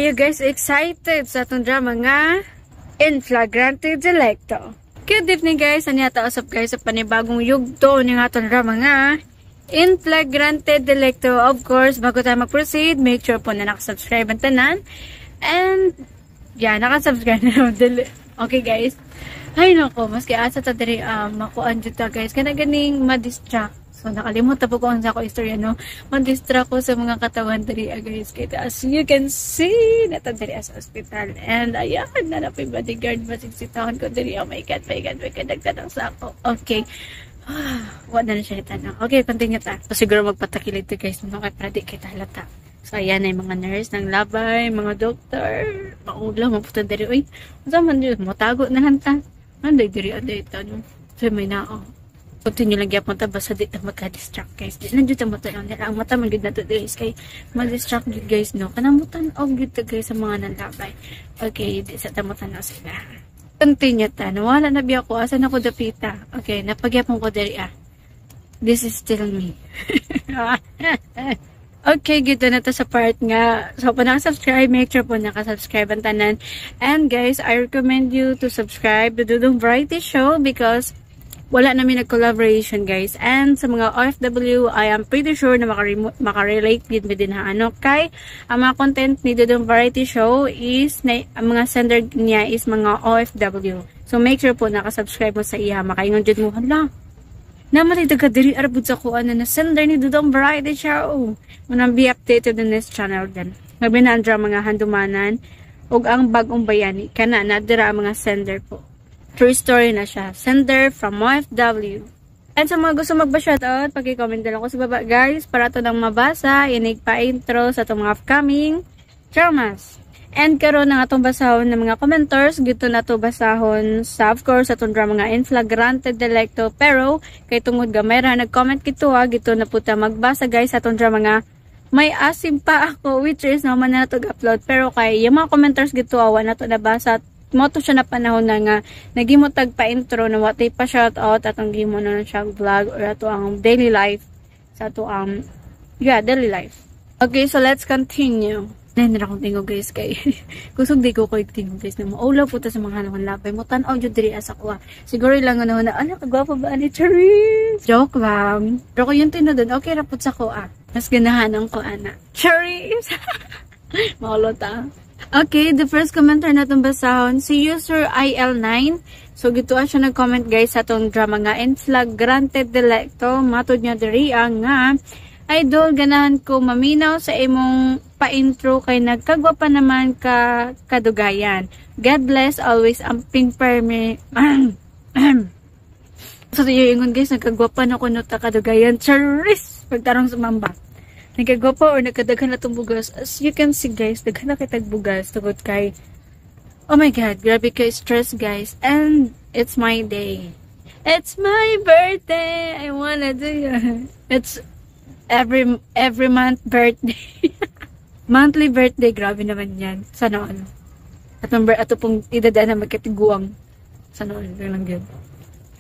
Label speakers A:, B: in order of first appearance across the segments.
A: you guys excited sa atong drama nga In Flagrante Delicto? Good evening, guys! Ano yata usap, guys, sa panibagong yugto ng atong drama nga In Flagrante Delicto. Of course, bago tayo mag-proceed, make sure po na nakasubscribe ang tanan. And, yeah, nakasubscribe na. Okay, guys. Ay nako, maski asa ta diri makuan jud ta, guys. Kana ganing ma-distract. So nakalimot na po ko ang sa ako istorya, no. Ma-distract ko sa mga katawan diri, guys. Kaya as you can see, naa ta diri sa ospital. And ayan, naa na po'y bodyguard basig sitahon ko diri. Oh my God, my God, my God, nagtanong sa ako. Okay. Wala na siya itanong. Okay, continue ta. So, siguro magpatakilid to, guys. Mga para di kita halata. So, ayan ay mga nurse ng labay, mga doktor. Maulaw, maputan diri. Uy, unsa man yun? Matago na lang ta. Anday diri aday ito. No? So, may nao. Continue lang gyapon ta basta di ta magka-distract, guys. Di lang jud ta mata nila. Ang mata man gud nato diri kay ma-distract gud, guys, no. Kanang mutan-og gud ta, guys, sa mga nanlabay. Okay, di sa ta mo-tan-aw sila. Continue ta. Nawala na biya ko. Asa na ko dapita? Okay, napagyapon ko diri ah. This is still me. Okay, gito na to sa part nga. So, kung naka-subscribe, make sure po naka-subscribe ang tanan. And guys, I recommend you to subscribe to Dudong Variety Show because wala namin nag-collaboration, guys. And sa mga OFW, I am pretty sure na makarelate gid mi din ha. Ano, kay ang mga content ni Dudong Variety Show is, na, ang mga sender niya is mga OFW. So, make sure po nakasubscribe mo sa iya. Makaingon jud mo, "Hala, namatay daga diri arbod sa kuan na sender ni Dudong Variety Show." Manang be updated in this channel din. Labi na ang drama nga Handumanan ug ang Bagong Bayani. Kana na dira ang mga sender po. True story na siya. Sender from OFW. And sa mga gusto magpa-shoutout, paki-comment na lang ko sa baba, guys, para to nang mabasa, inig pa-intro sa itong mga upcoming dramas. And karon ang atong basahon ng mga commenters, gito na to basahon sa, of course, atong drama nga In Flagrante Delicto. Pero kay tungod gamay ra nag-comment gito ha, gito na po ta magbasa, guys, sa atong drama nga May Asim Pa Ako, which is naman na to upload, pero kay yung mga commenters gito awa na to nabasa mo to siya na panahon na nga nagimo tag pa intro na watay pa shout out, atong gimo na siya vlog or ato ang daily life sa ato ang, yeah, daily life. Okay, so let's continue. Nay na akong tingog, guys, kay kusog di ko koy tingog, guys, na maulaw po ta sa mga hanong labay mo tan-aw jud diri asa ko. Siguro lang ano na ano kagwapo ba ani Charis. Joke lang. Pero kung yung tinudon, okay ra pud sa ko ah. Mas ganahan ko ana. Charis. Maulo ta. Okay, the first commenter na itong basahon, si user IL9. So, gito siya nag-comment, guys, sa itong drama nga In Flagrante Delicto. Matod niya diri ang nga, "Idol, ganahan ko maminaw sa imong pa-intro kay nagkagwapa naman ka kadugayan. God bless always amping permi." So, ingon, guys, nagkagwapa na ko no ta kadugayan. Charis! Pagtarong sa mamba. Nagkagwapa or nagkadaghan na itong bugas. As you can see, guys, daghan na kitag bugas. Tungod kay, oh my God, grabe kay stress, guys. And it's my day. It's my birthday! I wanna do it. It's every month birthday. Monthly birthday, grabe naman yan. Sana ano. At number, ato pong idadaan na magkatiguang. Sana ano, lang yun.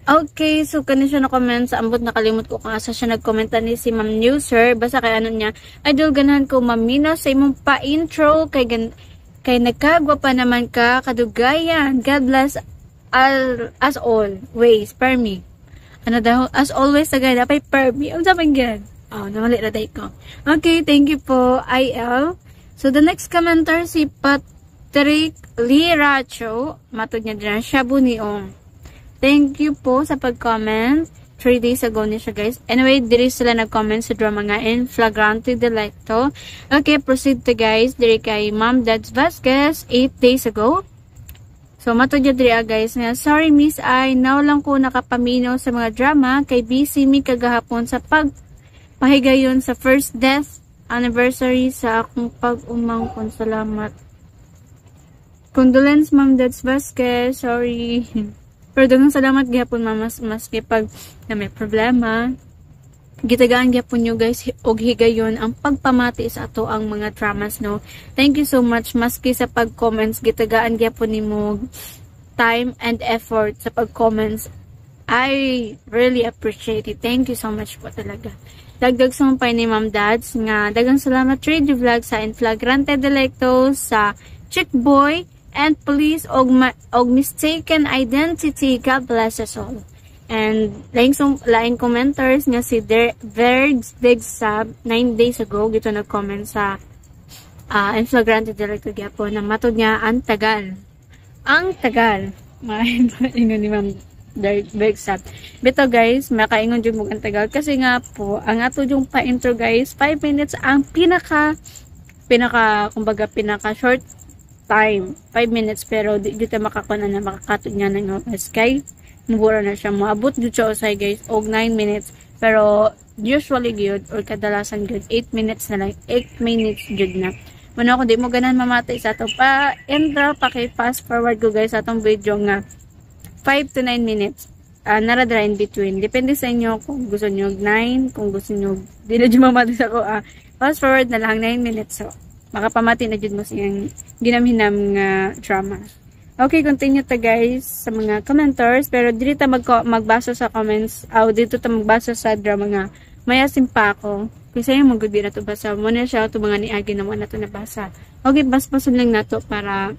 A: Okay, so kani siya na-comment sa ambot nakalimot ko kung asa siya nag-comment ni si Ma'am Newser. Basta kay ano niya, "Idol, ganahan ko mamina sa imong pa-intro kay nagkagwapa naman ka kadugayan. God bless all, as always, permi." Ano daw? As always, tagay dapat permi. Ang sabi gan. Oh, namali na ko. Okay, thank you po, IL. So, the next commenter, si Patrick Liracho. Matod niya dyan, Shabu niong. Thank you po sa pag-comment. 3 days ago ni siya, guys. Anyway, diri sila nag-comment sa drama nga In Flagrante Delicto. Okay, proceed to, guys. Diri kay Ma'am Dads Vasquez, 8 days ago. So, matod niya diri ah, guys, nga, "Sorry miss, ay now lang ko nakapaminaw sa mga drama kay busy mi kagahapon sa pag pahigayon sa first death anniversary sa akong pag-umangkon. Salamat." Condolence, Ma'am Dads Vasquez. Sorry. Pero daghang salamat gihapon, ma'am, mas maski pag na may problema. Gitagaan gyapon nyo, guys, og higayon ang pagpamati sa ato ang mga dramas, no. Thank you so much maski sa pag-comments, gitagaan gyapon nimo time and effort sa pag-comments. I really appreciate it. Thank you so much po talaga. Dagdag sumpay ni Ma'am Dads nga dagang salamat Radio Vlog sa In Flagrante Delicto, sa Chick Boy and Police og Mistaken Identity. God bless us all. And laing commenters nga si Vergs Degsab 9 days ago gito nag-comment sa In Flagrante Delicto gyapon na matod niya ang tagal. Ang tagal. Ingon ni Ma'am Degsab. Bito guys, makaingon jud mo ang tagal kasi nga po ang ato yung pa-intro guys, 5 minutes ang pinaka pinaka kumbaga pinaka short time, 5 minutes, pero di jud ta makakuan na makakatod nga ng oras kay mura na siya. Moabot jud siya usay guys og 9 minutes, pero usually gyud or kadalasan gyud 8 minutes na lang, 8 minutes jud na. Muna ako di mo ganahan mamatay sa ato pa intro, paki fast forward ko guys sa atong video nga 5 to 9 minutes. Naradra in between. Depende sa inyo kung gusto nyo 9, kung gusto nyo di na jud mamatay sa ako, fast forward na lang 9 minutes. So, makapamati na jud mo sa iyang ginamhinam nga drama. Okay, continue ta guys sa mga commenters, pero dili ta magbasa sa comments, aw dito ta magbasa sa drama nga May Asim Pa Ako. Kasi yung magud na to basa. Mo na siya ato mga niagi na mo na to nabasa. Okay, basbason lang nato para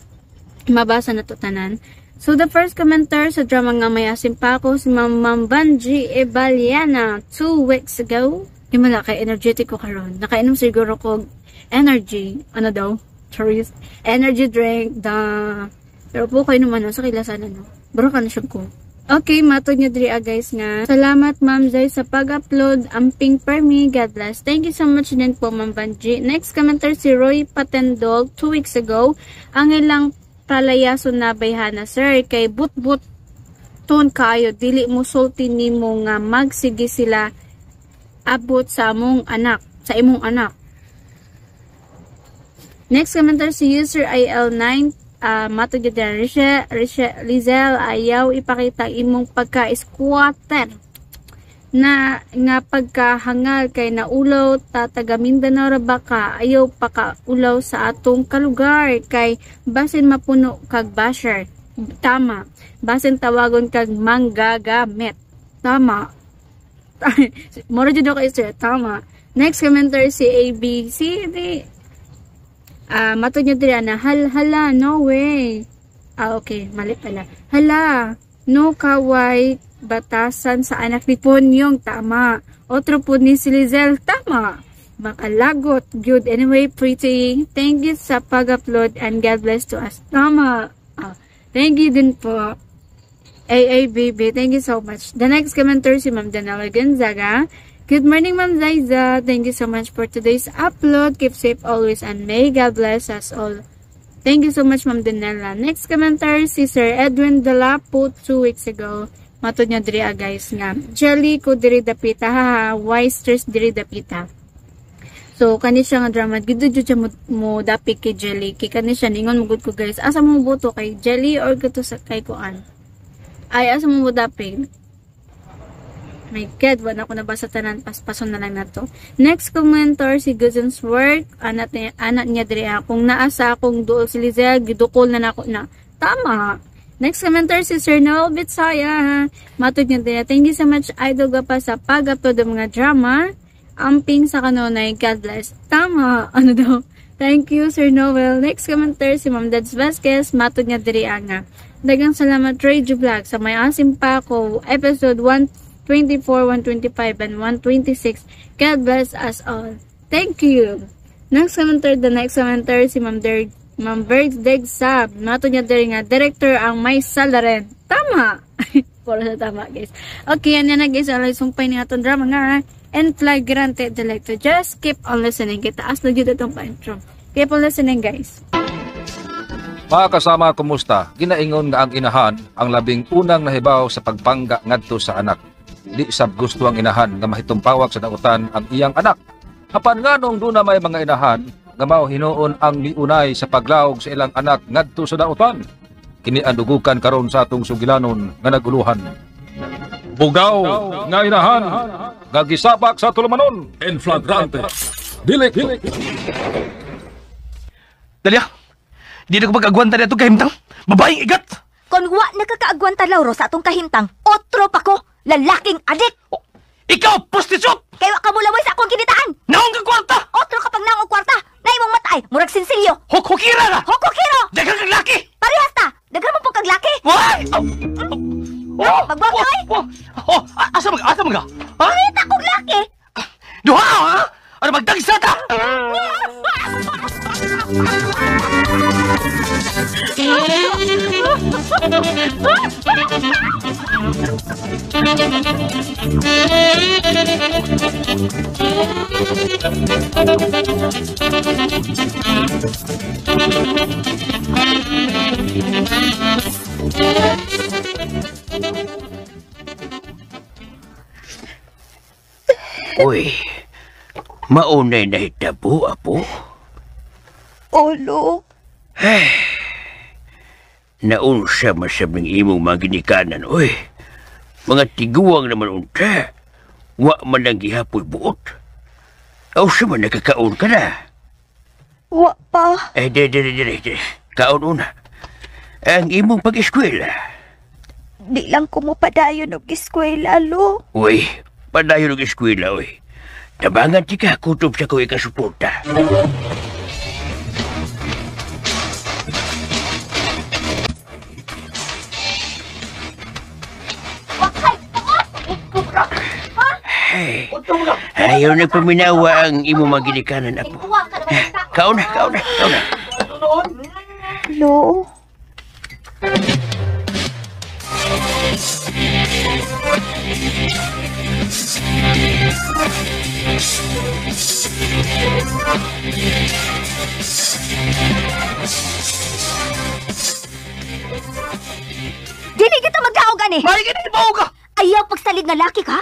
A: mabasa na to tanan. So, the first commenter sa drama nga May Asim Pa Ako, si Ma'am Ma'am Banji Ebaliana, 2 weeks ago. Yung mala, kay energetic ko karon. Nakainom siguro ko energy, ano daw? Charis. Energy drink, da. Pero po kayo naman, no, sa kilasan, ano. Bro ka na siya ko. Okay, matod niya diri ah, guys nga. Salamat, Ma'am Zay, sa pag-upload. Amping permi. God bless. Thank you so much din po, Ma'am Banji. Next commenter si Roy Patendol 2 weeks ago. Ang ilang palayason na bayhana, sir, kay but-but ton kayo, dili mo sulti nimo nga magsige sila abot sa among anak, sa imong anak. Next commenter si user IL9, matod gyud din Risha, Lizelle, ayaw ipakita imong pagka-squatter na nga pagkahangal kay naulaw ta, taga Mindanao ra ba ka, ayaw pakaulaw sa atong kalugar kay basin mapuno kag basher. Tama. Basin tawagon kag manggagamit. Tama. Moro jud ako, sir. Tama. Next commenter si A B C D. Matod niya diri na hal hala, no way. Ah, okay, mali pala. Hala, no kaway batasan sa anak ni Ponyong. Tama. Otro po ni si Lizelle. Tama. Makalagot. Good. Anyway, pretty. Thank you sa pag-upload and God bless to us. Tama. Ah, thank you din po. AABB, thank you so much. The next commenter si Ma'am Danela Gonzaga. Good morning, Ma'am Zaiza. Thank you so much for today's upload. Keep safe always and may God bless us all. Thank you so much, Ma'am Danela. Next commenter si Sir Edwin Dalapo 2 weeks ago. Matod niya diri ah, guys nga. Jelly ko diri dapita ha, why stress diri dapita. So kani siya nga drama gid jud siya mo dapit kay Jelly, kay kani siya ningon mo gud ko guys, asa mo boto, kay Jelly or kato sa kay kuan? Ay, asa mo dapit? My God, wala ko nabasa tanan, paspason na lang na to. Next commenter, si Guzon's Work. Anak niya diri ah, kung naa sa akong duol si Lizelle, gidukol na nako na. Tama. Next commenter si Sir Noel Bitsaya. Matod niya diri. Thank you so much, Idol Gapa, sa pag-upload ng mga drama. Amping sa kanunay. God bless. Tama. Ano daw? Thank you, Sir Noel. Next commenter si Ma'am Dads Vasquez. Matod niya diri nga. Dagang salamat, Radio Vlog, sa May Asim Pa Ako, episode 124, 125, and 126. God bless us all. Thank you. Next commenter, the next commenter si Ma'am Der Ma'am Berg Degsab. Matod niya diri nga, director ang may salaren. Tama. Puro sa tama, guys. Okay, yan na guys. Alay sumpay ni atong drama nga In Flagrante Delicto. Just keep on listening. Kita as na jud itong pa-intro. Keep on listening, guys.
B: Mga kasama, kumusta? Ginaingon nga ang inahan ang labing unang nahibaw sa pagpangga ngadto sa anak. Di sab gusto ang inahan nga mahitumpawag sa dautan ang iyang anak. Apan nganong duna may mga inahan nga mao hinuon ang miunay sa paglawog sa ilang anak ngadto sa dautan? Kini ang dugukan karon sa atong sugilanon nga naguluhan. Bugaw nga inahan nga gisabak sa tulumanon.
C: En Flagrante Delicto.
D: Dalia, di na ko pag-agwanta na ito kahimtang. Babaeng igat! Kung wa nakakaagwanta Lauro sa atong kahimtang, otro pa ko, lalaking adik.
E: Oh, ikaw, prostitute!
D: Kay wa ka mulaway sa akong kinitaan.
E: Naong kang kwarta!
D: Otro kapag naong og kwarta, na imong mata ay murag sinsilyo.
E: Hukhukira na!
D: Hukukiro!
E: Daghang kang laki!
D: Parehas ta! Daghan mo po kag laki!
E: Why? Oh, oh,
D: Magbuhat ka, oy!
E: Oh, oh, asa mag, asa mag, ha?
D: Kita kog laki!
E: Duha, ha? Ano magdagsa ta?
F: Uy, maunay nahitabo, apo.
D: Olo.
F: Naunsa masab ng imong mga ginikanan, uy. Mga tiguang naman unta. Wa man lang gihapoy buot. Aw sa man nakakaon ka na.
D: Wa pa.
F: Eh, dire, dire, dire, dire. Kaon una. Ang imong pag-eskwela.
D: Di lang ko mo padayon og eskwela, lo.
F: Uy, padayon og eskwela, uy. Tabangan ti ka, kutob sa ko ikasuporta. Ayaw na paminawa ang imong mga ginikanan, apo. Kaon na, kaon na, kaon na.
D: Lo. Dili kita magkaog ani.
E: May ganit mo ka!
D: Ayaw pagsalig nga laki ka.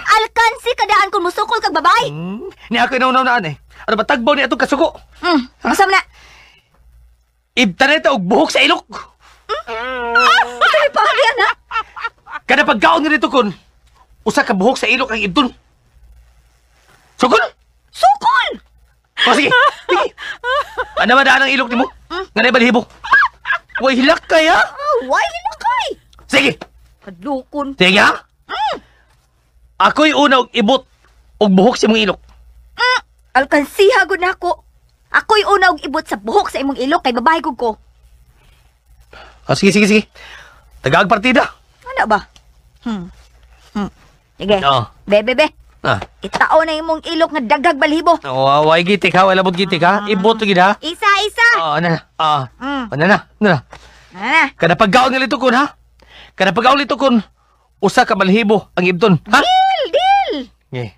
D: Alkansi kadaan kung musukol kag babae.
E: Ni ako inaw-naunaan eh. Ano ba tagbaw ni atong kasuko?
D: Asa man na?
E: Ibtanay ta og buhok sa ilok.
D: Ay, pare na.
E: Kada pagkaon nga dito kon, usa ka buhok sa ilok ang ibton. Sukol!
D: Sukol!
E: O sige, sige. Ano ba daan ang ilok nimo? Nga na balhibo? Way hilak kaya?
D: Oh, why hilakay?
E: Sige.
D: Kadlokon.
E: Sige ha? Ako'y una og ibot og buhok sa imong ilok.
D: Alkansiha gud nako. Ako'y una og ibot sa buhok sa imong ilok kay babae gud ko.
E: Ah, sige, sige, sige. Tagaag partida.
D: Ano ba? Sige.
E: Oo.
D: Be, be, be.
E: Ah.
D: Itao na imong ilok nga daghag balhibo.
E: Oh, way gitik ha, way labot gitik ha. Ibot gid ha.
D: Isa, isa.
E: Oh, ano na? Ah. Ano na? Ano na?
D: Ano na?
E: Kada pagkaon nga litukon ha. Kada pagkaon litukon, usa ka balhibo ang ibton, ha?
D: Deal, deal.
E: Okay.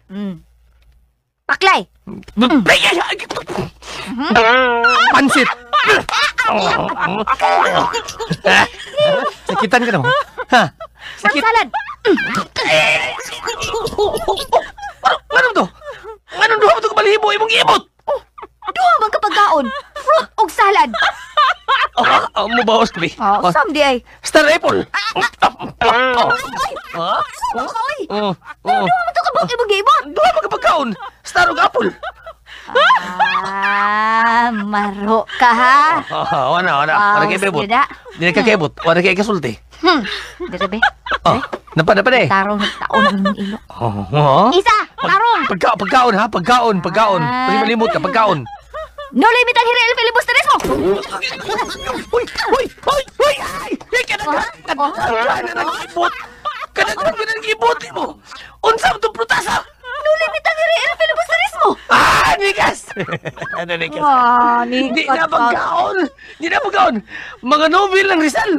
D: Paklay.
E: Pansit. Sakitan ka na mo? Ha?
D: Sakit. Salad.
E: Ano to? Anong duha mo ito kabalihibo? Imong ibot!
D: Duha man kapagkaon. Fruit og salad.
E: Mubawas ko, be.
D: Oh, sam di ay.
E: Star apple.
D: Sama ka, oy.
E: Oh,
D: Duha man ito kabuk imong giibot.
E: Duha man kapagkaon. Star og apple.
D: Ah, maro ka ha.
E: Wala, wala. Wala kay ibot. Di na kakaibot. Wala kay kasulti.
D: Dire be.
E: Oh, napa eh.
D: Tarong nagtaon ang imong ilok.
E: Oh.
D: Isa, tarong.
E: Pagkaon ha, pagkaon, pagkaon. Pwede malimot ka, pagkaon.
D: No limit ang hirel filibusterismo.
E: Uy, uy, uy, uy! Ay! Kadaghan na nag-ibot! Kadaghan na nag-ibot mo! Unsa man itong prutasa?
D: No limit ang hirel filibusterismo.
E: Ah, nikas! Ano nikas?
D: Ah, nikas.
E: Di na pagkaon! Di na pagkaon! Mga novel ng Rizal!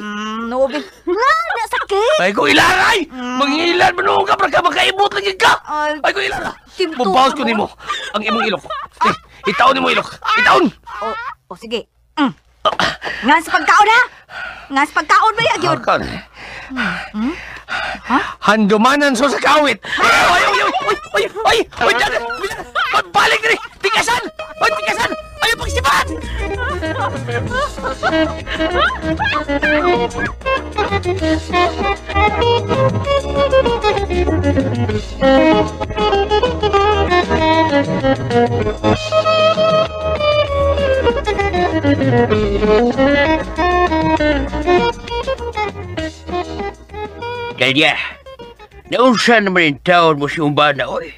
D: Novel. Nga, nasakit!
E: Ay, kung ilaray! Mangilan man ka para ka makaibot lagi ka! Ay, kung ilara! Mabawas ko nimo ang imong ilok. Eh, itaon nimo ilok. Itaon!
D: O, sige. Nga sa pagkaon ha! Nga sa pagkaon ba yan yun?
E: Pagkaon. Handumanan so sa kawit! Ay, ay, ay, ay, ay, ay, ay, ay, balik diri! Tikasan! Ay, tikasan! Ay, pagsipan!
F: Dalia, naunsa naman yung taon mo si Umbana, oy.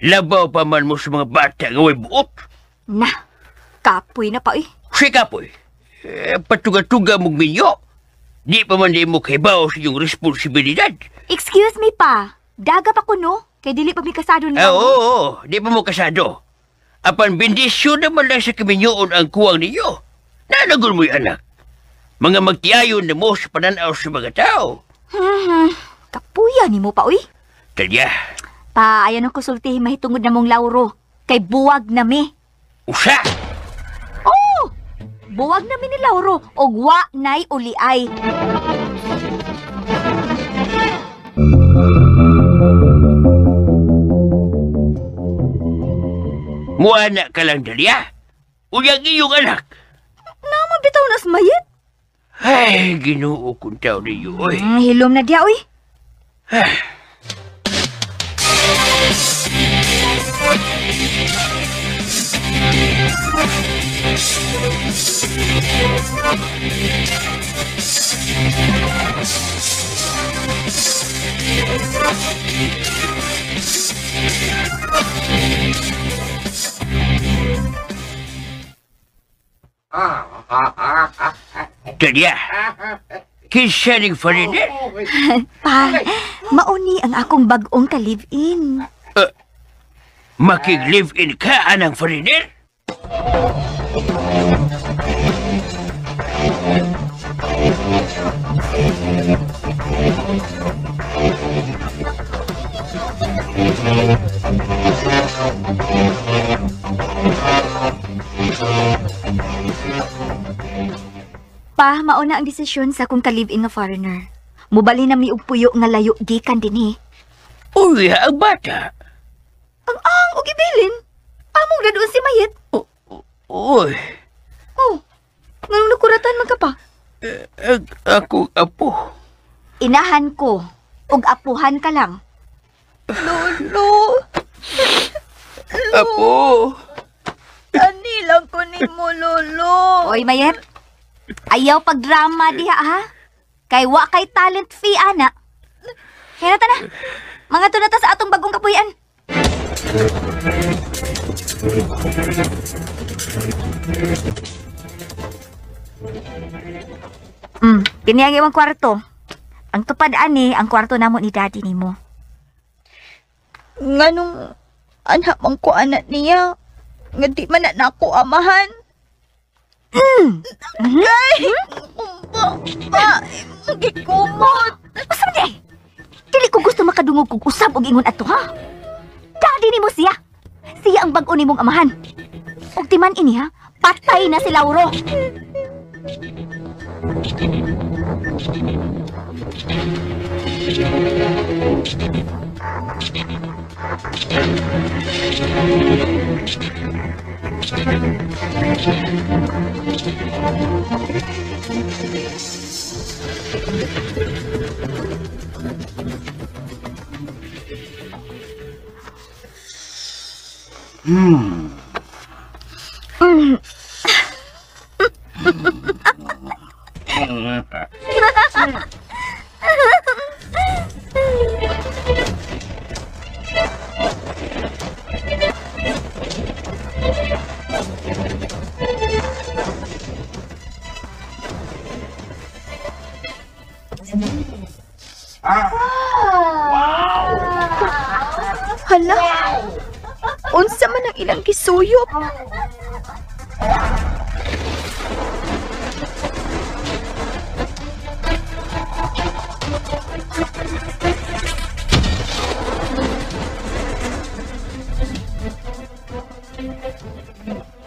F: Labaw pa man mo sa mga bata nga way buot.
D: Na, kapoy na pa, oy.
F: Si kapoy, patuga-tuga mong minyo. Di pa man di mo kahibaw sa iyong responsibilidad.
D: Excuse me pa, daga pa ko no? Kay dili pa mi kasado niya.
F: Oo, di pa mo kasado. Apan bendisyon naman lang sa kaminyoon ang kuwang ninyo. Nanagon mo'y anak. Mga magtiayon na mo sa pananaw sa mga tao.
D: Kapuya ni mo pa, uy.
F: Talya.
D: Pa, ayan ang kusultihin mahitungod na mong Lauro. Kay buwag na mi.
F: Usa!
D: Oh! Buwag na mi ni Lauro. Og wa na'y uliay.
F: Muana ka lang, Dalia. Uyang iyong anak.
D: Naman bitaw nas mayit.
F: Ay, Ginoo kong tao ninyo, oy.
D: Hilom na diya, oy.
F: Dalia, kinsa ning foreigner?
D: Pa, mauni ang akong bag-ong ka-live-in.
F: Makig-live-in ka, anang foreigner?
D: Pa, mauna ang desisyon sa akong ka-live-in nga foreigner. Mubali na mi og puyo nga layo gikan dinhi.
F: Uy, ang bata.
D: Ang ang og ibilin. Among na doon si Mayet.
F: Uy.
D: Oh, nganong nakuratan man ka pa?
F: Ako apo.
D: Inahan ko, og apuhan ka lang.
G: Lolo.
F: Apo.
G: Ani lang ko nimo, Lolo.
D: Oy, Mayet. Ayaw pagdrama diha, ha? Kay wa kay talent fee, ana. Kaya na ta na. Mga na ta sa atong bagong kapuyan. Kini ang imong kwarto. Ang tupad ani, ang kwarto namo ni daddy nimo.
G: Nganong anak man ko anak niya, nga di man na nako amahan. Ay, ba, gikumot.
D: Basta man di. Dili ko gusto makadungog kog usab og ingon ato, ha? Daddy nimo siya. Siya ang bag-o nimong amahan. Og timan ini, ha? Patay na si Lauro.
G: Hala, unsa man ang ilang gisuyop?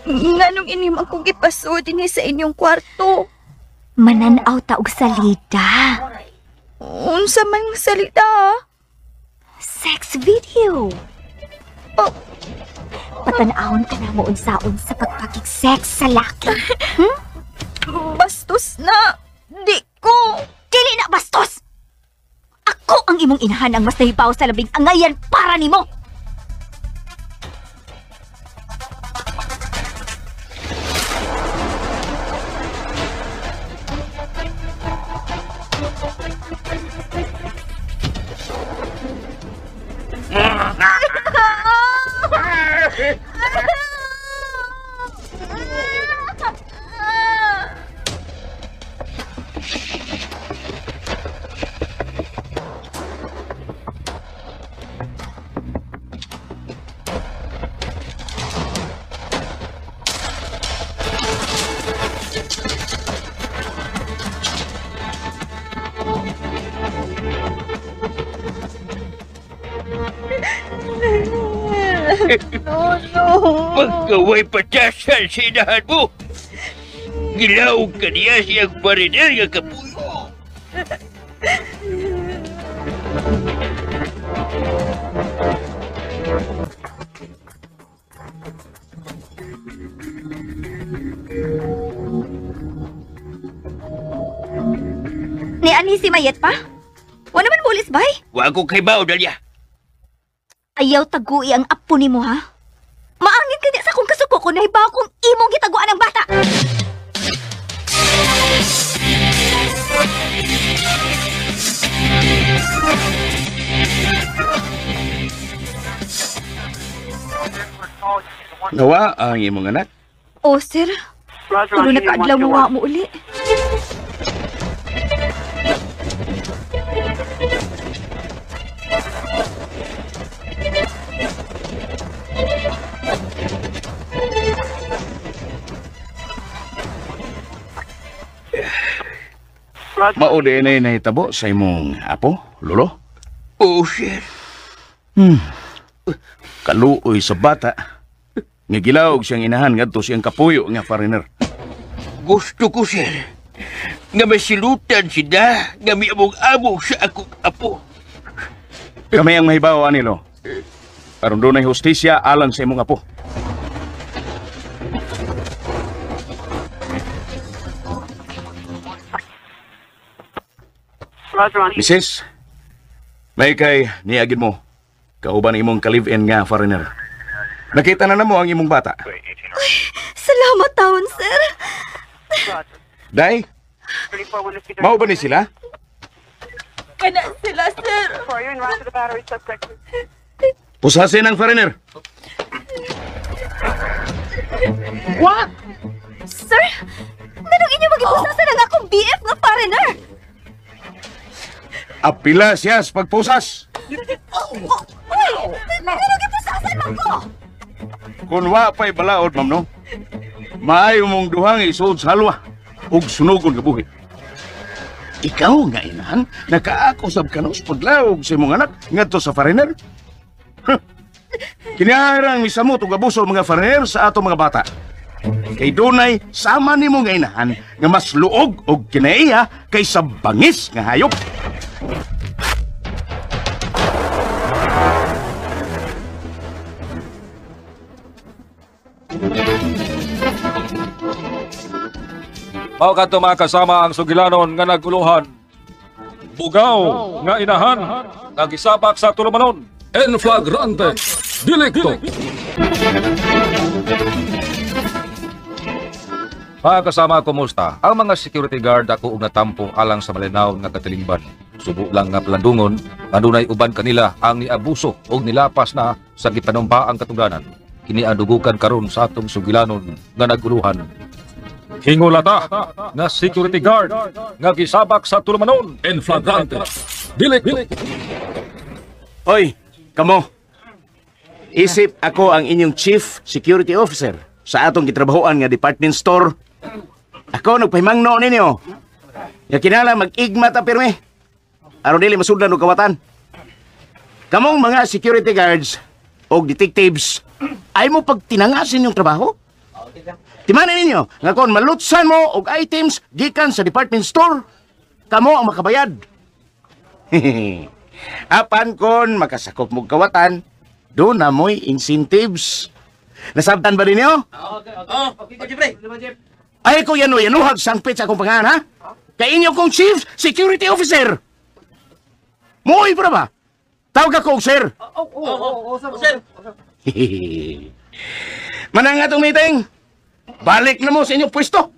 G: Nganong inim akong ipasod dinhi sa inyong kwarto?
D: Mananaw ta og salida.
G: Unsa man salida?
D: Sex video.
G: Oh.
D: Patanawon ka na mo unsaon sa pagpakig-sex sa laki.
G: Bastos na. Di ko.
D: Dili na bastos. Ako ang imong inahan ang mas nahibaw sa labing angayan para nimo.
F: Pagkaway patasan sa inahan mo. Gilawag ka niya siyang pariner nga kapuyo.
D: Ni ani si Mayet pa? Wala man bulis bay?
F: Wa ko kay bao, Dalia.
D: Ayaw tagui ang apo nimo ha? Maangit ka sa akong kasuko kung nahibaw kung imong gitaguan ang bata.
H: Nawa ang imong anak?
D: Oh, sir. Tulo na kaadlaw mo wa mo uli.
H: Mauli na nahitabo sa imong apo, lolo?
F: Oo, sir.
H: Kaluoy sa bata. Nga gilawog siyang inahan ngadto siyang kapuyo nga foreigner.
F: Gusto ko, sir, nga masilutan sila nga miamog-amog sa akong apo.
H: Kami ang mahibaw, anilo. Aron dunay hustisya alang sa imong apo. Mrs., may kay niagin mo. Kauban imong ka-live-in nga foreigner. Nakita na mo ang imong bata.
D: Uy, salamat taon, sir.
H: Day, mao ba ni sila?
G: Kana sila, sir.
H: Pusasin ang foreigner.
E: What?
D: Sir, nanong inyo magipusasan ang akong BF nga foreigner?
H: Apila siya sa pagpusas.
D: Uy! Nanong gipusasan man ko?
H: Kung wa pa'y balaod, ma'am, no? Maayo mong duhang isuod sa halwa ug sunugon nga buhi. Ikaw nga inahan, nakaako sab kanos paglaog sa imong anak ngadto sa foreigner. Huh. Kinahanglan misamot og abuso mga foreigner sa ato mga bata. Kay dunay sama nimo nga inahan nga mas luog og kinaiya kaysa bangis nga hayop.
B: Mao kadto mga kasama ang sugilanon nga naguluhan. Bugaw nga inahan nga gisabak sa tulumanon.
C: En flagrante delicto.
B: Mga kasama, kumusta? Ang mga security guard ako og natampo alang sa malinaw nga katilingban. Subo lang nga palandungon, adunay uban kanila ang niabuso og nilapas na sa gipanumpaang katungdanan. Kini ang dugukan karon sa atong sugilanon nga naguluhan. Hingulata nga security guard nga gisabak sa tulumanon.
C: En flagrante delicto.
H: Oy, kamo. Isip ako ang inyong chief security officer sa atong gitrabahoan nga department store. Ako nagpahimangno ninyo. Nga kinahanglan mag-igma ta pirmi. Aron dili masudlan og kawatan. Kamong mga security guards og detectives, ay mo pagtinangasin yung trabaho? Timanan ninyo nga kon malutsan mo og items gikan sa department store, kamo ang makabayad. Apan kon makasakop mo kawatan, doon na mo'y incentives. Nasabtan ba ninyo? Ay ko yan o yanuhag sangpit sa akong pangalan, ha? Kay inyo kong chief security officer. Mo'y para ba? Tawag ako, sir.
E: Oo, sir.
H: Manang atong meeting. Balik na mo sa inyong pwesto.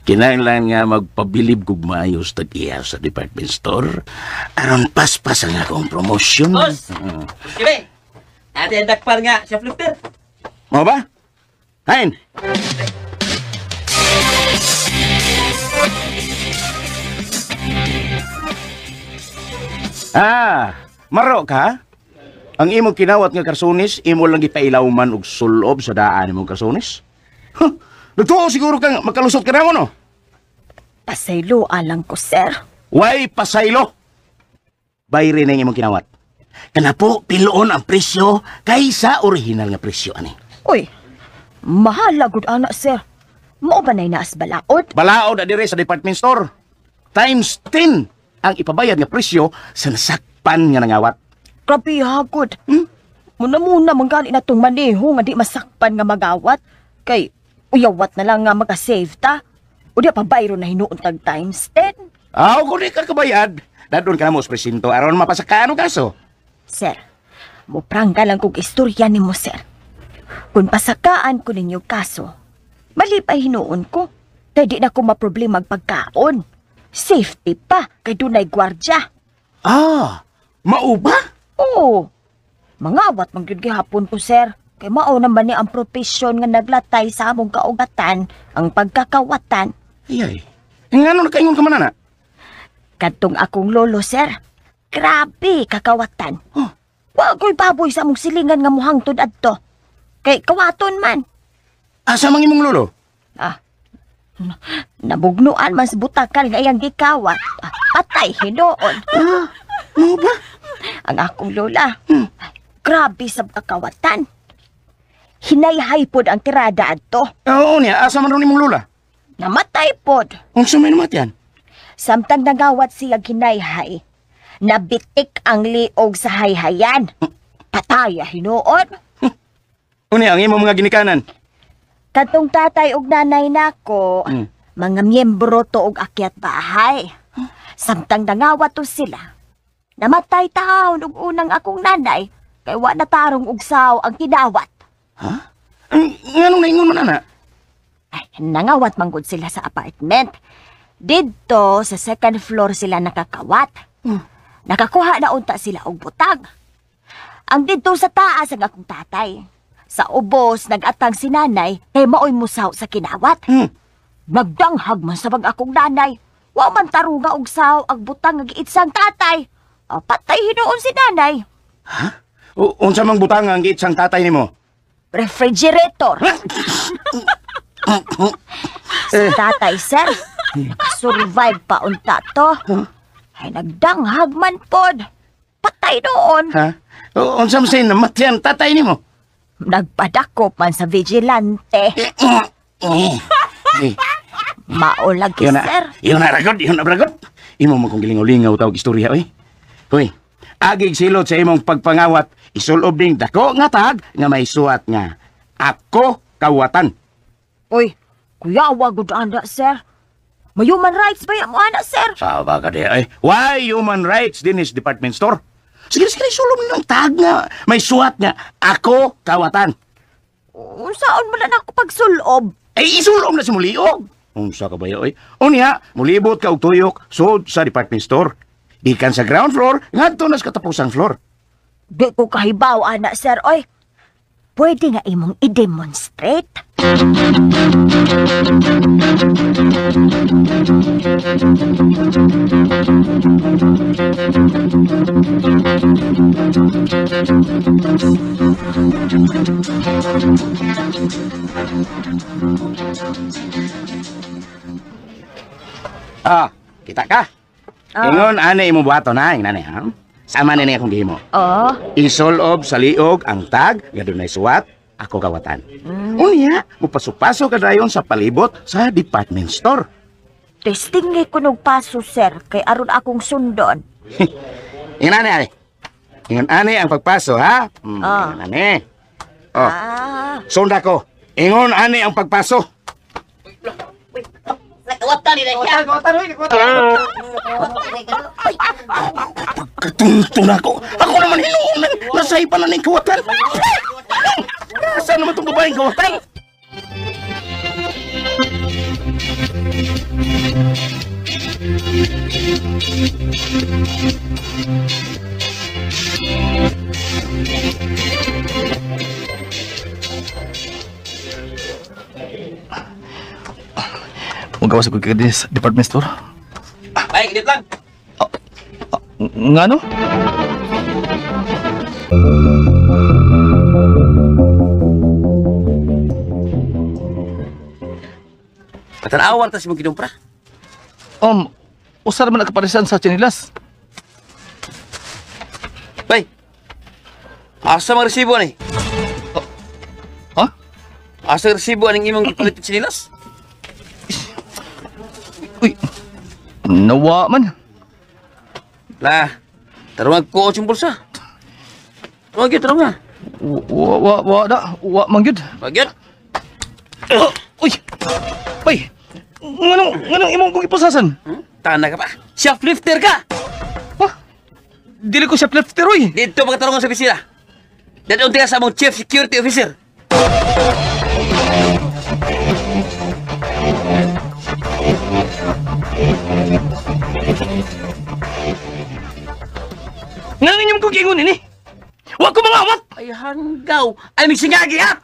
H: Kinahanglan nga magpabilib kog maayos tag-iya sa department store aron paspas ang akong promosyon.
E: Boss! Sige! Ate ang dakpar nga, shoplifter.
H: Mo ba? Hain! Ah, maro ka? Ang imong kinawat nga karsunis, imo lang gipailaw man og sulob sa daan imong karsunis? Huh, nagtuo siguro kang makalusot ka na mo, no?
G: Pasaylo alang ko, sir.
H: Way pasaylo! Bayri na yung imong kinawat. Kanapo, piloon ang presyo kaysa original nga presyo, ani.
G: Uy, mahal gud ana, sir. Mao ba na'y naas balaod?
H: Balaod na dire sa department store. Times 10 ang ipabayad nga presyo sa nasakpan nga nangawat.
G: Grabe hagod. Muna-muna manggali na tong maneho nga di masakpan nga magawat. Kay uyawat na lang nga makasave ta. O di pa bayro na hinuon tag times 10.
H: Aw, kung di ka kabayad, dadon ka na mo sa presinto aron mapasakaan og kaso.
G: Sir, muprangka lang kog istorya nimo, sir. Kung pasakaan ko ninyo kaso, malipay hinuon ko. Kay di na ko maproblema ang pagkaon. Safety pa, kay dunay gwardya.
H: Ah, mao ba?
G: Oo. Mangawat man gyud gihapon ko, sir. Kay mao naman ni ang propesyon nga naglatay sa among kaugatan, ang pagkakawatan.
H: Ayay. Ngano nakaingon ka man ana?
G: Kadtong akong lolo, sir. Grabe kakawatan.
H: Oh.
G: Wa ko'y baboy sa among silingan nga muhangtod adto. Kay kawaton man.
H: Asa mang imong lolo?
G: Ah. Nabugnuan man sa butakal nga iyang gikawat. Ah, patay hinuon.
H: Ah, mao ba?
G: Ang akong lola. Grabe sa kakawatan. Hinayhay pod ang tirada adto.
H: Oo niya, asa man ron imong lola?
G: Namatay pod.
H: Unsa may namatyan?
G: Samtang nagawat siya hinayhay, nabitik ang liog sa hayhayan. Pataya hinuon.
H: Unya ang imong mga ginikanan.
G: Katong tatay ug nanay nako, mga miyembro to og akyat bahay. Samtang nangawat to sila, namatay taon og unang akong nanay, kay wa na tarong og saw ang kinawat.
H: Ha? Nganong naingon man ana?
G: Ay, nangawat man gud sila sa apartment. Didto sa second floor sila nakakawat. Nakakuha na unta sila og butang. Ang didto sa taas ang akong tatay. Sa ubos, nag-atang si nanay kay maoy musaw sa kinawat. Nagdanghag man sa bag akong nanay. Wa man tarunga og saw ang butang nga giitsang tatay. O, patay hinuon si nanay.
H: Ha? Unsa mang butang ang giitsang tatay nimo?
G: Refrigerator. Si tatay, sir, nakasurvive pa unta to. Ay, nagdanghag man pod. Patay noon.
H: Ha? Unsa man say namatyan tatay nimo?
G: Nagpadakop man sa vigilante. Mao lagi, sir.
H: Yun na, ragod. Yun na, ragod. Imo mo kong gilingaw-lingaw tawag istorya, oy. Hoy, agig silot sa imong pagpangawat, isulob ning dako nga tag nga may suwat nga. Ako kawatan.
G: Uy, kuyawa gud ana, sir. May human rights ba yan mo, ana, sir?
H: Sawa ka di, ay. Why human rights din is department store? Sige, sige, sulom ng tag nga. May suwat nga. Ako kawatan.
G: Unsaon mo na nako pagsulob?
H: Ay, isulob na si muliog. Unsa ka ba yun, oy? Unya, mulibot ka og tuyok, sud sa department store. Gikan sa ground floor, ngadto na sa katapusang floor.
G: Di ko kahibaw, ana, sir, oy. Pwede nga imong i-demonstrate.
H: Ah, kita ka. Ingon ani imong buhaton ha, ingon ani ha. Sama ni akong gihimo.
G: Oh.
H: Isulob sa liog ang tag nga dunay suwat, ako kawatan. Unya, mupaso-paso ka dayon sa palibot sa department store.
G: Testing ni ko nog paso, sir, kay aron akong sundon.
H: Ingon ani ani. Ingon ani ang pagpaso ha. Ingon ani. Oh.
G: Ah.
H: Sunda ko. Ingon ani ang pagpaso. Pagkatuntun ako. Ako naman hinuon. Nasay pa na ng kawatan. Saan naman itong babaeng kawatan?
E: Magawas ako kaya sa department store.
F: Ay, gilid lang.
E: Nga no?
F: Patanawan tas mong kinumpra.
E: Usa man nakaparisan sa tsinilas.
I: Bay, asa mang resibo ni?
E: Ha?
I: Asa resibo aning imong gipalit og tsinilas?
E: Uy, nawa man.
I: Lah, tarungan ko sa bulsa. Tarungan gyud, tarungan.
E: Wa, wa, wa, da. Wa man gyud.
I: Wa gyud?
E: Uy, bay, nganong imong kong ipusasan?
I: Tana ka pa. Shoplifter ka!
E: Ha? Dili ko shoplifter, uy.
I: Dito pagkatarungan sa opisina. Dadong ka sa among chief security officer.
E: Nganong inyong kong giingon ini? Wa ko mangawat!
I: Ay, hanggaw! Ay, magsingagi, ha?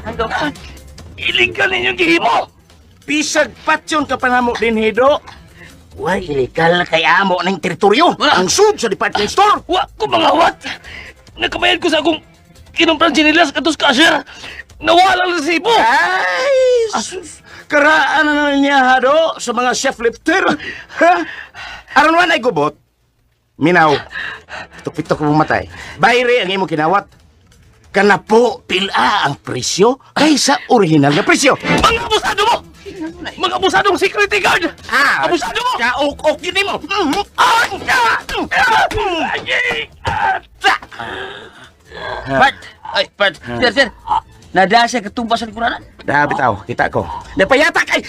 I: Hanggaw ka!
E: Illegal ninyong gihimo!
H: Bisag patyon ka panamo din, Hedo. Way, illegal kay amo ng teritoryo. Ang sud sa department store.
E: Wa ko mangawat! Nakabayad ko sa akong kinumpran sinilas katos cashier. Nawala ang resibo!
H: Ay, sus! Karaan na niya, Hado, sa mga shoplifter. Ha? Aron wa na'y gubot? Minaw, pitok-pitok ko pumatay. Bayre ang imong kinawat. Kanapo, pila ang presyo kaysa original na presyo.
E: Mga abusado mo! Mga abusadong security guard!
H: Ah,
E: abusado mo!
H: Kaok-ok yun mo!
I: Bart! Ay, Bart! Sir, sir! Nada siya katumba sa likuranan.
H: Da, bitaw. Kita ko. Napayatak ay!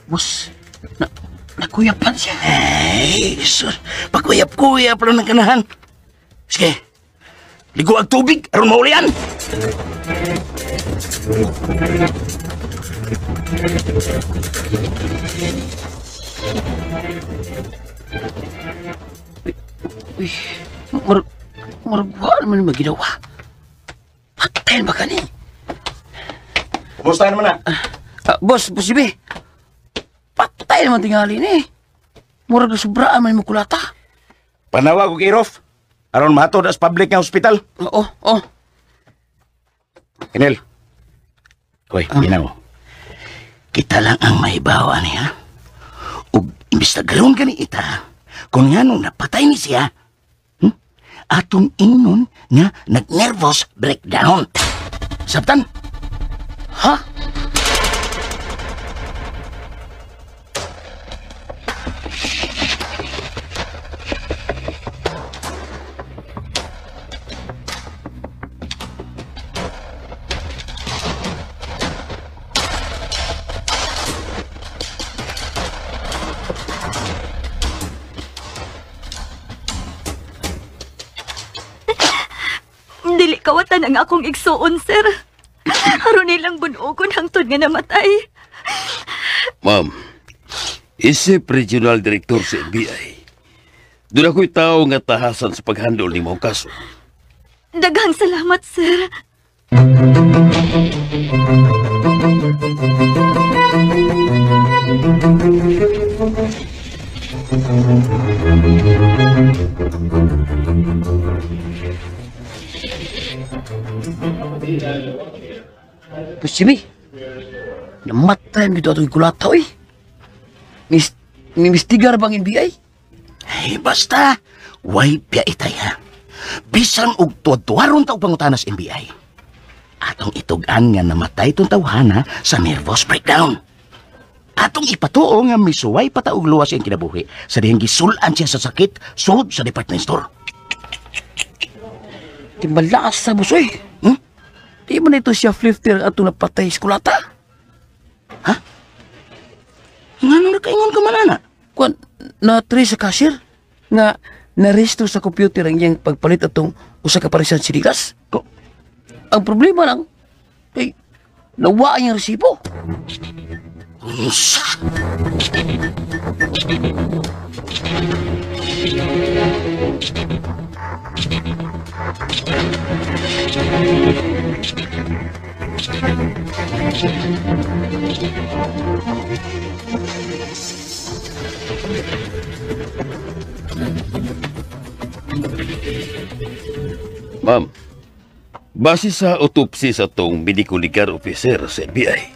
I: Boss, nakuyapan siya.
H: Ay, sus. Pagkuyap-kuyap lang ng kanahan. Sige. Ligo ang tubig, aron maulian.
I: Uy, maragwa naman yung maginawa. Patayin ba ka ni?
H: Kumusta naman na?
I: Boss, boss Jimmy. Patay naman tingali ni. Murag na sobraan man yung makulata.
H: Panawag ko kay Rof. Aron mahatod as public nga hospital.
I: Oo, oo.
H: Enel. Hoy, ginaw. Kita lang ang mahibawa niya. Ug imbis na garon gani ita, kung nga nung napatay ni siya, atong ingnon nga nag-nervous breakdown. Sabtan?
I: Ha?
D: Dili kawatan ang akong igsuon, sir. Aron nilang bunugon hangtod nga namatay.
F: Ma'am, isip regional director sa NBI. Doon ako'y tao nga tahasan sa paghandol ni mong kaso.
D: Daghang salamat, sir.
I: Boss Jimmy, namatay mo dito atong kulataw eh. Mimistigar bang NBI?
H: Ay, basta, way piya itay ha. Bisan og tuwad-tuwaron ta og pangutanas NBI. Atong itug-an nga namatay tong tawhana sa nervous breakdown. Atong ipatuo nga misuway pa ta og luwas iyang kinabuhi sa dihang gisulan siya sa sakit sud sa department store.
I: Timbalas sa busoy. Di mo na ito siya flifter atong napatay sa kulata.
H: Ha? Nga nung nakaingon ka man, ana?
I: Kuan, na-trace sa cashier nga naresto sa computer ang iyang pagpalit atong usa ka parisan sinilas. Ang problema lang, ay, nawa ang iyang resibo.
H: Unsa?
F: Ma'am,
I: Base sa autopsy sa atong medical legal officer sa NBI,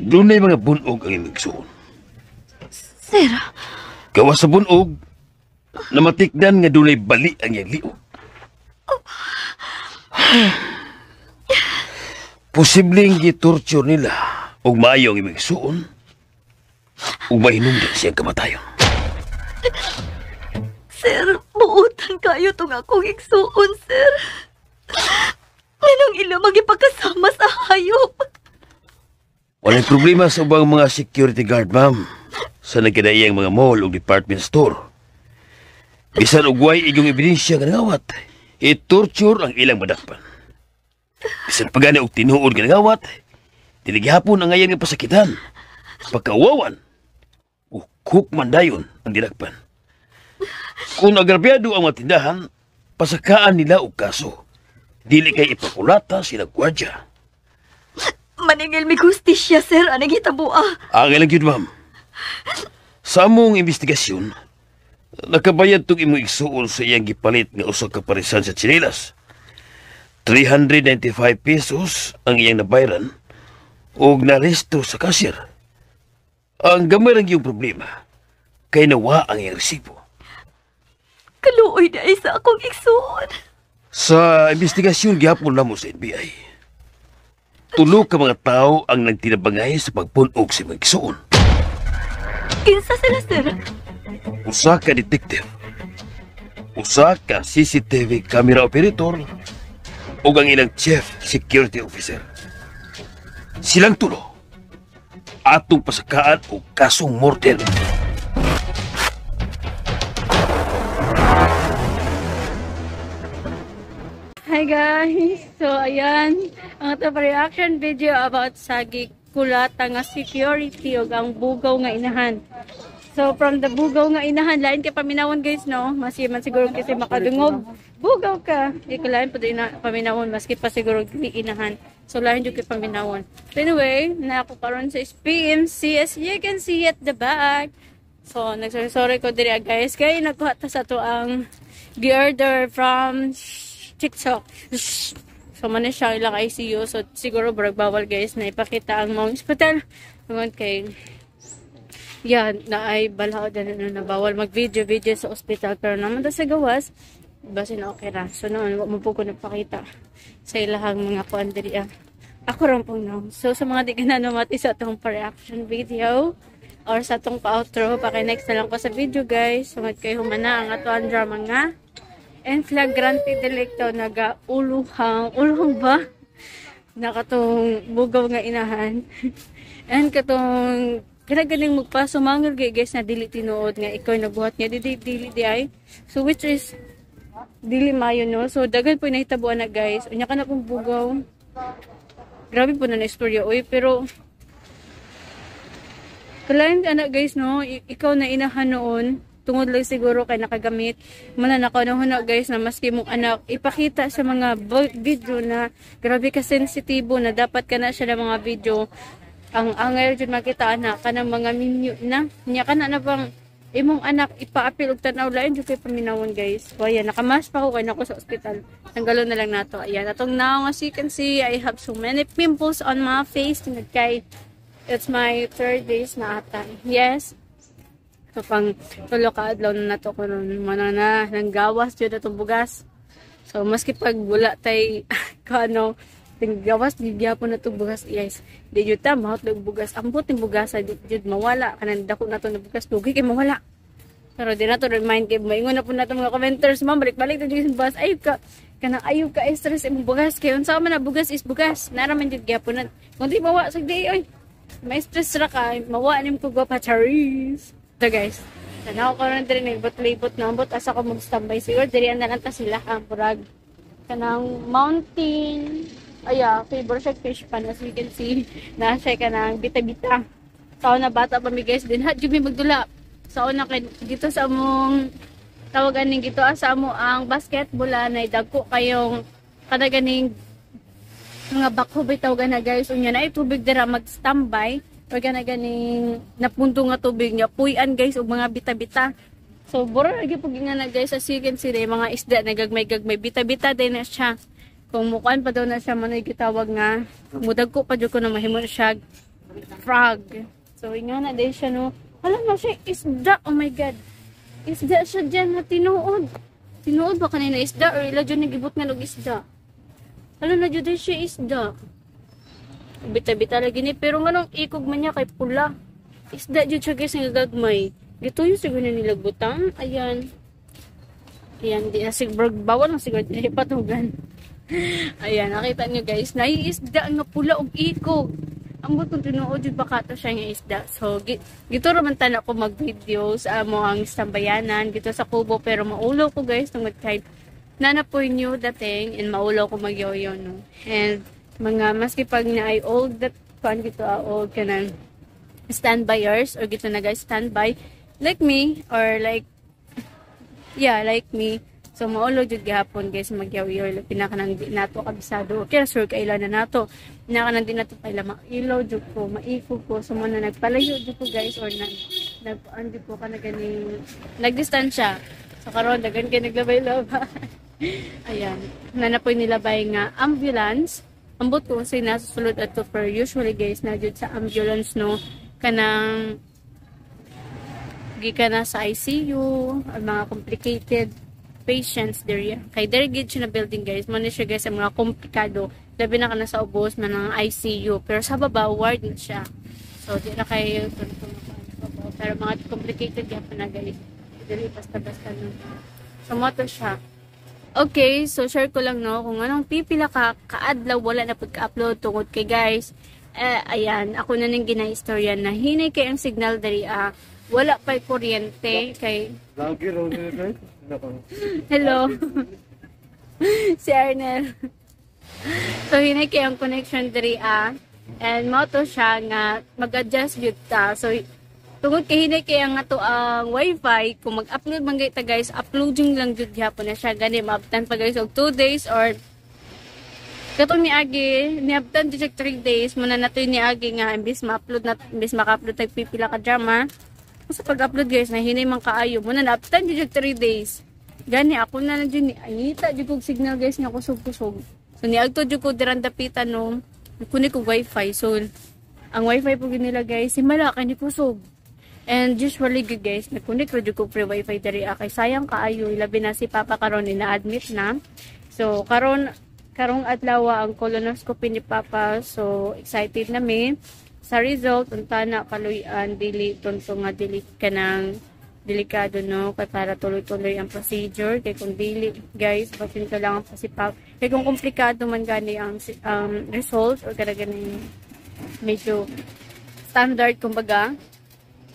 I: dunay mga bunog ang imong igsuon.
D: Sir,
I: Gawas sa bunog, namatikdan nga dunay bali ang iyang liog. Posibleng gitorture nila og maayo ang imong igsuon ug mahinungdan siyang kamatayon.
D: Sir, buutan kayo tong akong igsuon, sir. Nganong ila magipagkasama sa hayop?
I: Walay problema sa ubang mga security guard, ma'am, sa nagkadaiyang mga mall o department store. Bisan og way igong ebidensya nga nangawat, i-torture ang ilang madakpan. Bisan pa gani og tinuod nga nangawat, dili gihapon ang ngayan nga pasakitan. Pagkauwawan, ukuk man dayon ang dinakpan. Kung agrabyado ang mga tindahan, pasakaan nila og kaso. Dili kay ipakulata sila gwardya.
D: Maningil mi gustisya, sir, anang hitaboa.
I: Ang ilang yun, ma'am. Sa among investigasyon, nakabayad tong imong igsuon sa iyang gipalit nga usa ka parisan sa tsinelas. 395 pesos ang iyang nabayran og naresto sa cashier. Ang gamay lang yung problema, kay nawa ang iyang resibo.
D: Kaluoy na sa akong igsuon.
I: Sa investigasyon gihapon namo sa NBI. Tulo ka mga tao ang nagtinabangay sa pagpunog sa imong igsuon.
D: Kinsa sila, sir?
I: Usa ka detective, usa ka CCTV camera operator, ug ang ilang chief security officer. Silang tulo atong pasakaan og kasong murder.
A: Hi guys! So ayan, ang ato reaction video about sa gikulata nga security ug ang bugaw nga inahan. So from the bugaw nga inahan, lain kay paminawon guys no, maski man siguro kasi makadungog, bugaw ka. Di ko lain pa din paminawon maski pa siguro dili inahan. So lain jud kay paminawon. So anyway, na ako karon sa PMC as you can see at the back. So nagsorry ko diri guys kay nagkuha ta sa ato ang gi-order from TikTok. So man siya ilang ICU. So siguro brag bawal guys na ipakita ang mga hospital. Tungod kay yeah, na ay balaod na, na bawal mag-video video sa ospital, pero naman ta sa gawas basin okay ra. So noon wa mo po ko nagpakita sa ilahang mga kuan diri ah. Ako ron pong no. So sa mga di ka na namati sa atong pa-reaction video or sa atong pa-outro, paki-next na lang ko sa video guys. Sungod kay humana ang atoang drama nga En Flagrante Delicto, naga uluhang uluhang ba nakatong bugaw nga inahan and katong kinagaling magpasumangil gay guys na dili tinuod nga ikaw nagbuhat niya dili dili di ay. So which is dili mayo no. So daghan po nahitabuan na guys, unya ka na pong bugaw, grabe po na na istorya oy, pero kalain anak guys no, ikaw na inahan noon tungod lang siguro kay nakagamit man na nakaunahuna guys na maski mong anak ipakita sa mga video na grabe ka sensitibo na dapat ka na siya ng mga video ang angay jud makita anak kanang mga menu na nya kana na bang imong anak ipaapil og tan-aw, lain jud kay paminawon guys. So ayan, nakamask pa ko kay nako sa ospital, tanggalon na lang nato. Ayan atong now, as you can see, I have so many pimples on my face tungod kay it's my third days na ata. Yes. So pang tulo ka adlaw na nato kuno mana na nanggawas jud atong bugas. So maski pag wala tay kaano gawas gigyapon na itong bugas guys. Di jud ta mahot og bugas. Ambot ning bugas di jud mawala kanang dako na to na bugas dugay kay mawala. Pero di na to remind kay maingon na po nato mga commenters, ma'am balik-balik na jud bugas. Ayo ka kanang ayo ka stress imong bugas kay unsa man na bugas is bugas. Nara man jud gyapon na. Kung di mawa sa di oy. May stress ra ka, mawa nim ko gwapa charis. So guys, tanaw ko ron diri nagbot-libot na ambot asa ko mag-standby siguro diri na lang ta sila ang purag kanang mountain. Aya, favor siya fish pan as you can see na siya kanang bita-bita. Sa una bata pa mi guys din ha jud mi magdula. Sa una kay dito sa among tawagan ning gito sa amo ang basketball na dagko kayong kada ganing mga bakho bitaw gana guys, unya na ay tubig dira mag-standby or gana ganing napunto nga tubig nya puy-an guys og mga bita-bita. So bora lagi pug nga na guys, as you can see mga isda na gagmay-gagmay bita-bita din na siya. Kung mukuan pa daw na siya, manoy gitawag nga mudag ko pa jud ko na mahimo siya frog. So ingana day siya, no. Hala na siya isda. Oh my God. Isda siya dyan na tinuod. Tinuod ba kanina isda or ila dyan nagibot nga og isda? Hala na jud siya isda. Bita-bita lagi ni, pero nganong ikog man niya kay pula. Isda jud siya, guys, nga gagmay. Gituyo siguro na nila butang. Ayan. Ayan, di na siguro bawal lang siguro di patugan. Ayan, nakita nyo, guys, naiisda nga pula og ikog. Ambot kung tinuod jud baka to siya nga isda. So, gituro man tana ko mag-video sa amo ang istambayanan gito sa kubo, pero maulaw ko, guys, tungod kay nana po new dating and maulaw ko magyoyo, no. And mga maski pag na ay old that kuan gito ah, old kanan standbyers or gito na, guys, standby like me or like, yeah, like me. So maulo jud gihapon, guys, magyaw-yaw, labi na kanang di nato kabisado. Okay, sure kaila na nato. Na kanang di nato kaila, mailaw jud ko, maiko ko. So mo na nagpalayo jud ko, guys, or nag nag andi ko kana ganing nagdistansya. So karon daghan kay naglabay-labay. Ayan. Nanapoy nilabay nga ambulance. Ambot ko unsay nasa sulod ato, pero usually, guys, na jud sa ambulance, no, kanang gikan na sa ICU or mga complicated patients there. Kay there gid siya na building, guys. Mo ni siya, guys, ang mga komplikado. Labi na ka na sa ubos man ang ICU. Pero sa baba, ward na siya. So di na kayo pero mga complicated gyapon na, guys. Dili basta-basta, no. So mo to siya. Okay, so share ko lang, no, kung anong pipila ka kaadlaw wala na pud ka-upload tungod kay, guys, eh, ayan, ako na ning ginaistorya na hinay kay ang signal diri ah, wala pa'y kuryente kay. Hello. Si Arnel. So hinay kay ang connection diri ah. And mo to siya nga mag-adjust jud ta. So tungod kay hinay kay ang ato ang wifi, kung mag-upload man ta, guys, uploading lang jud gyapon na siya, gani maabtan pa, guys, og 2 days or katong niagi niabtan jud siya 3 days. Muna nato niagi nga imbis ma-upload na, imbis maka-upload tag pipila ka drama, sa pag-upload, guys, na hinay man kaayo, muna naabtan jud 3 days. Gani ako na na jud ni angita jud kog signal, guys, nga kusog-kusog. So niagto jud ko dirang dapitan, no, kunin ko wifi. So ang wifi po nila, guys, himala kay ni kusog. And usually good, guys, nagkunik ra jud ko free wifi diri ah, kay sayang kaayo, labi na si Papa karon ina-admit na. So karon, karong adlaw ang colonoscopy ni Papa. So excited na mi sa result. Unta na kaluyan, dili tunto nga dili kanang delikado, no, kay para tuloy-tuloy ang procedure, kay kung dili, guys, basin kailangan pa si Papa, kay kung komplikado man gani ang result or kada ganing medyo standard kumbaga.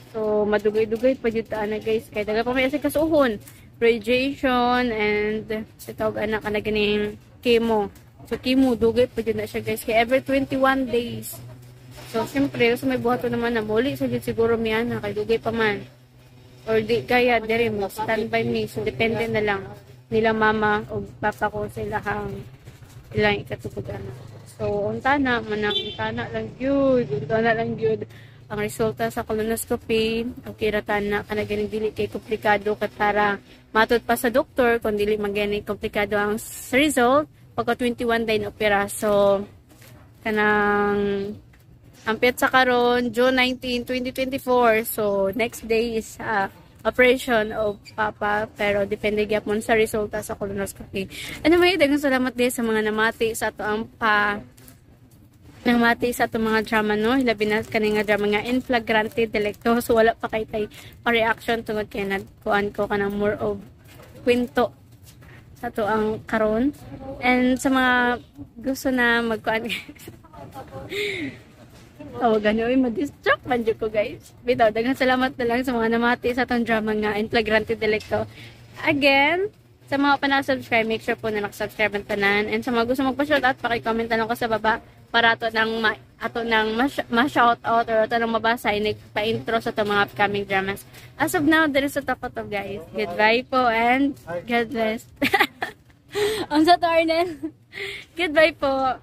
A: So, madugay-dugay pa jud ta na, guys. Kay daga pa may asa kasuhon. Radiation and sa tawag anak kana ganing chemo. So, chemo, dugay pa jud na siya, guys. Kay every 21 days. So, siyempre, sa may buhato naman na muli sa jud siguro miya na kay dugay pa man. Or di kaya diri mo standby me. So, depende na lang nila mama o papa ko sa ilahang ilang ikatupod ana. So, unta na, manang unta na lang gyud, unta na lang gyud ang resulta sa colonoscopy. Okay ra na kana ganing dili kay komplikado kay para matud pa sa doktor kung dili man gani komplikado ang result pagka 21 day na opera. So kanang ang petsa karon June 19, 2024. So next day is operation of Papa, pero depende gyapon sa resulta sa colonoscopy. Anyway, daghang salamat din sa mga namati sa ato ang pa namati sa atong mga drama, no, labi na kani nga drama nga In Flagrante Delicto. So wala pa kay tay pa-reaction tungod kay nagkuan ko kanang more of kwento sa ato ang karon. And sa mga gusto na magkuan, tawagan nyo, ay ma-distract man jud ko, guys. Bitaw, daghang salamat na lang sa mga namati sa atong drama nga In Flagrante Delicto. Again, sa mga pa na-subscribe, make sure po na nakasubscribe ang tanan. And sa mga gusto magpa-shoutout, paki-comment na lang ko sa baba para ato nang ma-shout out or ato nang mabasa inig pa-intro sa itong mga upcoming dramas. As of now, there is a top of, guys. Goodbye po and God bless. Unsa to, Arnel? Goodbye po.